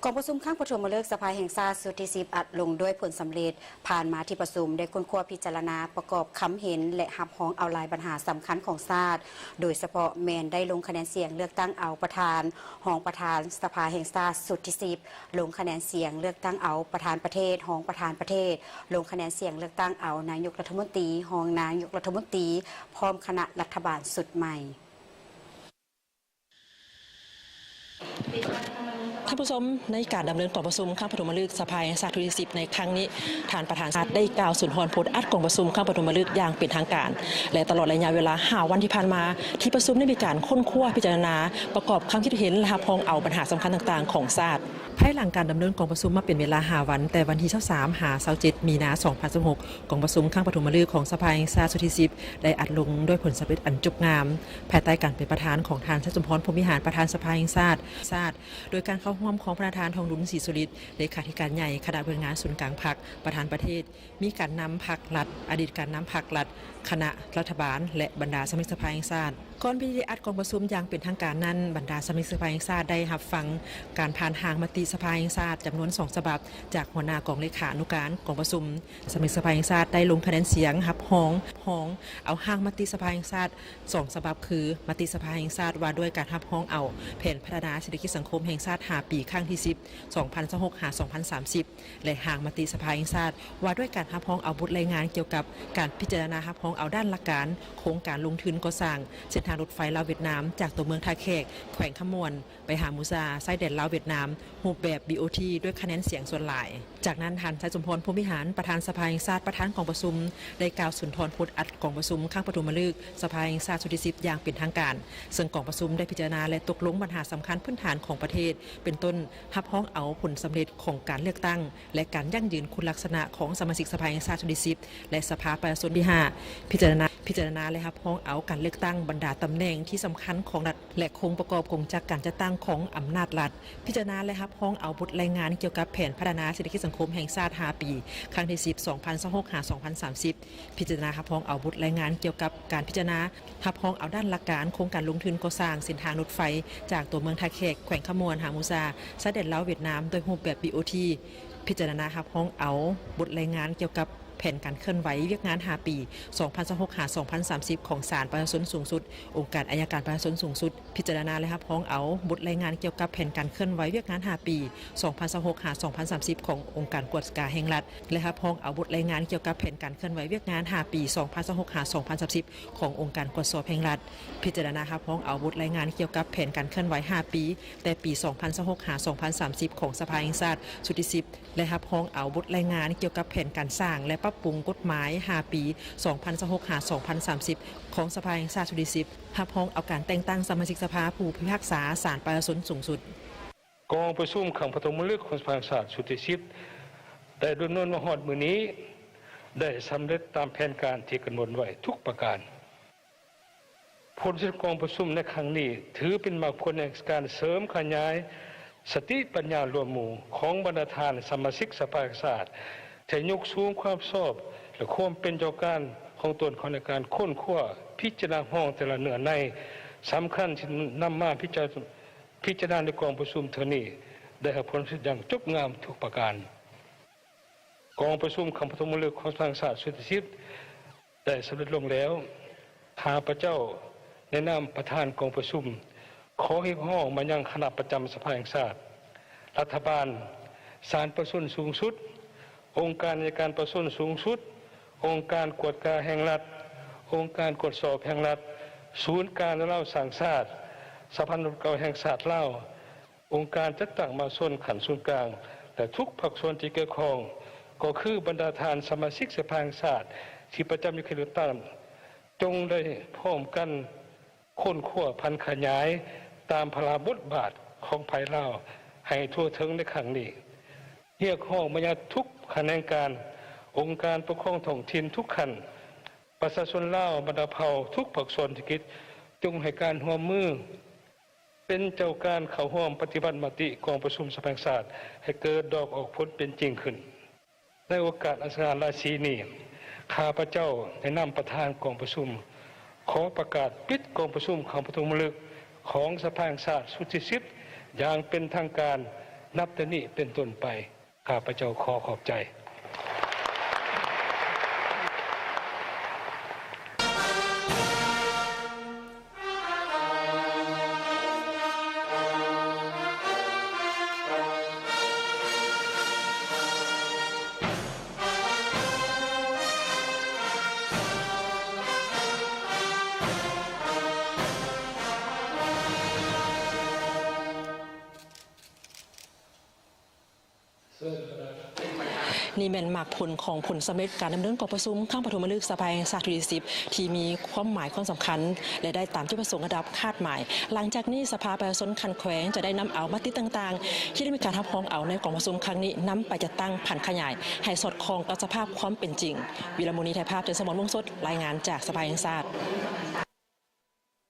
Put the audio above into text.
ກອງປະຊຸມຄັ້ງປະຖົມມະລຶກສະພາແຫ່ງຊາດຊຸດທີສິບ ອັດລົງດ້ວຍຜົນສຳເລັດ. ຜ່ານມາທີ່ປະຊຸມໄດ້ຄົ້ນຄວ້າພິຈາລະນາ ປະກອບຄຳເຫັນ ແລະ ຮັບຮອງເອົາຫຼາຍບັນຫາສຳຄັນຂອງຊາດ, ໂດຍສະເພາະແມ່ນໄດ້ລົງຄະແນນສຽງເລືອກຕັ້ງເອົາປະທານ, ຮອງປະທານສະພາແຫ່ງຊາດຊຸດທີສິບ, ລົງຄະແນນສຽງເລືອກຕັ້ງເອົາປະທານປະເທດ, ຮອງປະທານປະເທດ, ລົງຄະແນນສຽງເລືອກຕັ້ງເອົານາຍົກລັດຖະມົນຕີ, ຮອງນາຍົກລັດຖະມົນຕີ ພ້ອມຄະນະລັດຖະບານຊຸດໃໝ່. ທ່ານຜູ້ຊົມ, ໃນການດຳເນີນກອງປະຊຸມຄັ້ງປະຖົມມະລຶກສະພາແຫ່ງຊາດຊຸດທີສິບໃນຄັ້ງນີ້, ທ່ານປະທານສະພາໄດ້ກ່າວສຸນທອນພົດອັດກອງປະຊຸມຄັ້ງປະຖົມມະລຶກຢ່າງເປັນທາງການ ແລະ ຕະຫຼອດໄລຍະເວລາຫ້າວັນທີ່ຜ່ານມາ, ທີ່ປະຊຸມໄດ້ມີການຄົ້ນຄວ້າ, ພິຈາລະນາ, ປະກອບຄຳຄິດເຫັນ ແລະ ຮັບຮອງເອົາບັນຫາສຳຄັນຕ່າງໆຂອງຊາດ. ພາຍຫຼັງການດຳເນີນກອງປະຊຸມມາເປັນເວລາຫ້າວັນ, ແຕ່ວັນທີຊາວສາມ ຫາ ຊາວເຈັດ ມີນາ ສອງພັນຊາວຫົກ, ກອງປະຊຸມຄັ້ງປະຖົມມະລຶກຂອງສະພາແຫ່ງຊາດຊຸດທີສິບ ໄດ້ອັດລົງດ້ວຍຜົນສຳເລັດອັນຈົບງາມ, ພາຍໃຕ້ການເປັນປະທານຂອງທ່ານ ໄຊສົມພອນ ພົມວິຫານ ປະທານສະພາແຫ່ງຊາດ, ຊາດ, ໂດຍການເຂົ້າຮ່ວມຂອງປະທານ ທອງລຸນ ສີສຸລິດ ເລຂາທິການໃຫຍ່ຄະນະບໍລິຫານງານສູນກາງພັກ, ປະທານປະເທດ, ມີການນຳພັກລັດ, ອະດີດການນຳພັກລັດ, ຄະນະລັດຖະບານ ແລະ ບັນດາສະມາຊິກສະພາແຫ່ງຊາດ. ກ່ອນພິທີໄດ້ອັດກອງປະຊຸມຢ່າງເປັນທາງການນັ້ນ, ບັນດາສະມາຊິກສະພາແຫ່ງຊາດໄດ້ຮັບຟັງການຜ່ານຮ່າງມະຕິສະພາແຫ່ງຊາດຈຳນວນສອງສະບັບ ຈາກຫົວໜ້າກອງເລຂານຸການກອງປະຊຸມ. ສະມາຊິກສະພາແຫ່ງຊາດໄດ້ລົງຄະແນນສຽງຮັບຮອງ, ຮອງເອົາຮ່າງມະຕິສະພາແຫ່ງຊາດສອງສະບັບ ຄື ມະຕິສະພາແຫ່ງຊາດວ່າດ້ວຍການຮັບຮອງເອົາແຜນພັດທະນາເສດຖະກິດສັງຄົມແຫ່ງຊາດຫ້າປີ ຄັ້ງທີສິບ ສອງພັນຊາວຫົກ ຫາ ສອງພັນສາມສິບ ແລະ ຮ່າງມະຕິສະພາແຫ່ງຊາດວ່າດ້ວຍການຮັບຮອງເອົາບົດລາຍງານກ່ຽວກັບການພິຈາລະນາຮັບຮອງເອົາດ້ານຫຼັກການໂຄງການລົງທຶນກໍ່ສ້າງເສັ້ນທາງລົດໄຟລາວຫວຽດນາມ ຈາກຕົວເມືອງທ່າແຂກ ແຂວງຄຳມ່ວນ ໄປຫາມູຊາ ຊາຍແດນລາວຫວຽດນາມ ຮູບແບບ ບີ ໂອ ທີ ດ້ວຍຄະແນນສຽງສ່ວນຫຼາຍ. ຈາກນັ້ນ, ທ່ານ ໄຊສົມພອນ ພົມວິຫານ ປະທານສະພາແຫ່ງຊາດ ປະທານກອງປະຊຸມ ໄດ້ກ່າວສຸນທອນພົດອັດກອງປະຊຸມຄັ້ງປະຖົມມະລຶກສະພາແຫ່ງຊາດຊຸດທີສິບຢ່າງເປັນທາງການ, ເຊິ່ງກອງປະຊຸມໄດ້ພິຈາລະນາ ແລະ ຕົກລົງບັນຫາສຳຄັນພື້ນຖານຂອງປະເທດ ເປັນຕົ້ນ ຮັບຮອງເອົາຜົນສຳເລັດຂອງການເລືອກຕັ້ງ ແລະ ການຢັ້ງຢືນຄຸນລັກສະນະຂອງສະມາຊິກສະພາແຫ່ງຊາດຊຸດທີສິບ ແລະ ສະພາປະຊາຊົນທີຫ້າ, ພິຈາລະນາ, ພິຈາລະນາ ແລະ ຮັບຮອງເອົາການເລືອກຕັ້ງບັນດາຕຳແໜ່ງທີ່ສຳຄັນຂອງລັດ ແລະ ໂຄງປະກອບກົງຈັກການຈັດຕັ້ງຂອງອຳນາດລັດ, ພິຈາລະນາ ແລະ ຮັບຮອງເອົາບົດລາຍງານກ່ຽວກັບແຜນພັດທະນາເສດຖະກິດສັງຄົມແຫ່ງຊາດຫ້າປີ ຄັ້ງທີສິບ ສອງພັນຊາວຫົກ ຫາ ສອງພັນສາມສິບ, ພິຈາລະນາ ຮັບຮອງເອົາບົດລາຍງານກ່ຽວກັບການພິຈາລະນາ ຮັບຮອງເອົາດ້ານຫຼັກການໂຄງການລົງທຶນກໍ່ສ້າງເສັ້ນທາງລົດໄຟ ຈາກຕົວເມືອງທ່າແຂກ ແຂວງຄຳມ່ວນ ຫາມູຊາ ຊາຍແດນລາວຫວຽດນາມ ດ້ວຍຮູບແບບ ບີ ໂອ ທີ, ພິຈາລະນາ ຮັບຮອງເອົາບົດລາຍງານກ່ຽວກັບແຜນການເຄື່ອນໄຫວວຽກງານຫ້າປີ ສອງພັນຊາວຫົກ ຫາ ສອງພັນສາມສິບ ຂອງສານປະຊາຊົນສູງສຸດ, ອົງການໄອຍະການປະຊາຊົນສູງສຸດ, ພິຈາລະນາ ແລະ ຮັບຮອງເອົາບົດລາຍງານກ່ຽວກັບແຜນການເຄື່ອນໄຫວວຽກງານຫ້າປີ ສອງພັນຊາວຫົກ ຫາ ສອງພັນສາມສິບ ຂອງອົງການກວດກາແຫ່ງລັດ ແລະ ຮັບຮອງເອົາບົດລາຍງານກ່ຽວກັບແຜນການເຄື່ອນໄຫວວຽກງານຫ້າປີ ສອງພັນຊາວຫົກ ຫາ ສອງພັນສາມສິບ ຂອງອົງການກວດສອບແຫ່ງລັດ, ພິຈາລະນາ ຮັບຮອງເອົາບົດລາຍງານກ່ຽວກັບແຜນການເຄື່ອນໄຫວຫ້າປີ ແຕ່ປີ ສອງພັນຊາວຫົກ ຫາ ສອງພັນສາມສິບ ຂອງສະພາແຫ່ງຊາດຊຸດທີສິບ ແລະ ຮັບຮອງເອົາບົດລາຍງານກ່ຽວກັບແຜນການສ້າງ ແລະ ປັບປຸງກົດໝາຍຫ້າປີ ສອງພັນຊາວຫົກ ຫາ ສອງພັນສາມສິບ ຂອງສະພາແຫ່ງຊາດຊຸດທີສິບ, ຮັບຮອງເອົາການແຕ່ງຕັ້ງສະມາຊິກສະພາຜູ້ພິພາກສາສານປະຊາຊົນສູງສຸດ. ກອງປະຊຸມຄັ້ງປະຖົມມະລຶກຂອງສະພາແຫ່ງຊາດຊຸດທີສິບ ໄດ້ດຳເນີນມາຮອດມື້ນີ້ ໄດ້ສຳເລັດຕາມແຜນການທີ່ກຳນົດໄວ້ທຸກປະການ. ຜົນສຳເລັດຂອງກອງປະຊຸມໃນຄັ້ງນີ້ ຖືເປັນໝາກຜົນແຫ່ງການເສີມຂະຫຍາຍສະຕິປັນຍາລວມໝູ່ຂອງບັນດາທ່ານສະມາຊິກສະພາແຫ່ງຊາດ ທີ່ຍົກສູງຄວາມຊອບ ແລະ ຄວາມເປັນເຈົ້າການຂອງຕົນເຂົ້າໃນການຄົ້ນຄວ້າ, ພິຈາລະນາຮັບຮອງແຕ່ລະເນື້ອໃນສຳຄັນທີ່ນຳມາພິຈາລະ ພິຈາລະນາໃນກອງປະຊຸມເທື່ອນີ້ ໄດ້ຮັບຜົນສຳເລັດຢ່າງຈົບງາມທຸກປະການ. ກອງປະຊຸມຄັ້ງປະຖົມມະລຶກຂອງສະພາແຫ່ງຊາດຊຸດທີສິບ ໄດ້ສຳເລັດລົງແລ້ວ. ຂ້າພະເຈົ້າໃນນາມປະທານກອງປະຊຸມ ຂໍຮຽກຮ້ອງມາຍັງຄະນະປະຈຳສະພາແຫ່ງຊາດ, ລັດຖະບານ, ສານປະຊາຊົນສູງສຸດ, ອົງການໄອຍະການປະຊາຊົນສູງສຸດ, ອົງການກວດກາແຫ່ງລັດ, ອົງການກວດສອບແຫ່ງລັດ, ສູນກາງລາວສ້າງຊາດ, ສະພານັກລົບເກົ່າແຫ່ງຊາດລາວ, ອົງການຈັດຕັ້ງມະຫາຊົນຂັ້ນສູນກາງ ແລະ ທຸກພາກສ່ວນທີ່ກ່ຽວຂ້ອງ, ກໍຄືບັນດາທ່ານສະມາຊິກສະພາແຫ່ງຊາດທີ່ປະຈຳຢູ່ເຂດເລືອກຕັ້ງ ຈົ່ງໄດ້ພ້ອມກັນ ຄົ້ນຄວ້າຜັນຂະຫຍາຍຕາມພາລະບົດບາດຂອງຝ່າຍລາວໃຫ້ທົ່ວເຖິງໃນຄັ້ງນີ້. ຮຽກຮ້ອງມາຍັງທຸກຂະແໜງການ, ອົງການປົກຄອງທ້ອງຖິ່ນທຸກຂັ້ນ, ປະຊາຊົນລາວບັນດາເຜົ່າ, ທຸກພາກສ່ວນເສດຖະກິດ ຈົ່ງໃຫ້ການຮ່ວມມືເປັນເຈົ້າການເຂົ້າຮ່ວມປະຕິບັດມະຕິກອງປະຊຸມສະພາແຫ່ງຊາດ ໃຫ້ເກີດດອກອອກຜົນເປັນຈິງຂຶ້ນ. ໃນໂອກາດອັນສະຫງ່າລາສີນີ້, ຂ້າພະເຈົ້າໃນນາມປະທານກອງປະຊຸມ ຂໍປະກາດປິດກອງປະຊຸມຄັ້ງປະຖົມມະລຶກຂອງສະພາແຫ່ງຊາດຊຸດທີສິບ ຢ່າງເປັນທາງການ ນັບແຕ່ນີ້ເປັນຕົ້ນໄປ ຂ້າພະເຈົ້າຂໍຂອບໃຈ. ນີ້ແມ່ນໝາກຜົນຂອງຜົນສຳເລັດການດຳເນີນກອງປະຊຸມຄັ້ງປະຖົມມະລຶກສະພາແຫ່ງຊາດເທື່ອທີສິບ ທີ່ມີຄວາມໝາຍຄວາມສຳຄັນ ແລະ ໄດ້ຕາມຈຸດປະສົງລະດັບຄາດໝາຍ. ຫຼັງຈາກນີ້ ສະພາປະຊາຊົນຂັ້ນແຂວງຈະໄດ້ນຳເອົາມະຕິຕ່າງໆ ທີ່ໄດ້ມີການຮັບຮອງເອົາໃນກອງປະຊຸມຄັ້ງນີ້ ນຳໄປຈັດຕັ້ງຜັນຂະຫຍາຍໃຫ້ສອດຄ່ອງກັບສະພາບຄວາມເປັນຈິງ. ວິລະມຸນີ ຖ່າຍພາບ, ຈັນສະໝອນ ວົງສົດ ລາຍງານຈາກສະພາແຫ່ງຊາດ.